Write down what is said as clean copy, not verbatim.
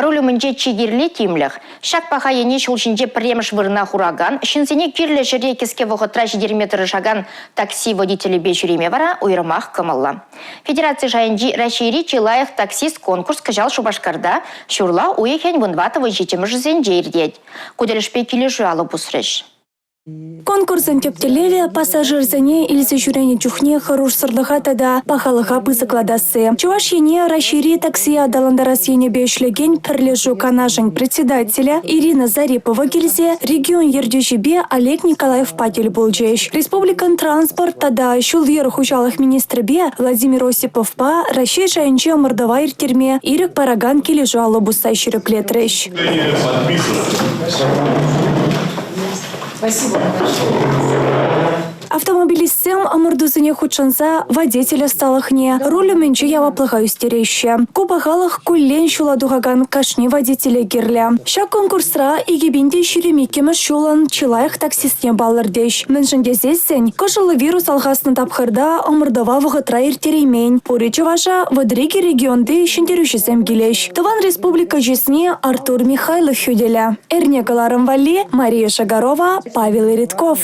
Руль умӗнче чи кирли тимлӗх. Ҫак паха ене ҫул ҫинче пӗрремӗш вырӑна хуракан, ҫынсене кирлӗ ҫӗре кӗске вӑхӑтра ҫитерме тӑрӑшакан такси водителӗпе ҫӳреме вара уйрӑмах кӑмӑллӑ. Федераци шайӗнчи Раҫҫейри чи лайӑх таксист конкурс кӑҫал Шупашкарта ҫурла уйӑхӗн 14-17-мӗшӗсенче иртет. Ку тӗлӗшпе килӗшӳ алӑ пусрӗҫ. Конкурсӑн тӗп тӗллевӗ – пассажирсене илсе ҫӳренӗ чухне хӑрушсӑрлӑха тата пахалӑха пысӑклатасси. Чӑваш Ене Раҫҫейри таксие аталантарас енӗпе ӗҫлекен пӗрлешӳ канашӗн председателӗ Ирина Зарипова килсе регион ертӳҫипе Олег Николаевпа тӗл пулчӗҫ. Республикӑн транспорт тата ҫул-йӗр хуҫалӑх министрӗпе Владимир Осиповпа Раҫҫей шайӗнчи ӑмӑртӑва ирттерме ирӗк паракан килӗшӳ алӑ пусса ҫирӗплетрӗҫ. Спасибо. Автомобилистсем ӑмӑртусене хутшӑнса водитель ӑсталӑхне, руль умӗнчи яваплӑха ӳстереҫҫӗ. Ку пахалӑх куллен ҫула тухакан кашни водителе кирлӗ. Ҫак конкурсра 2022-мӗш ҫулӑн чи лайӑх таксистне палӑртӗҫ. Мӗншӗн тесессӗн кӑшӑллӑ вирус алхаснӑ тапхӑрта ӑмӑртӑва вӑхӑтра ирттереймен. Пурӗ чӑваша 32 регионти ҫӗнтерӳҫӗсем килӗҫ. Тӑван республика чысне Артур Михайлов хӳтӗлӗ. Эрне кӑларӑм валли Мария Шагарова, Павел Иритков.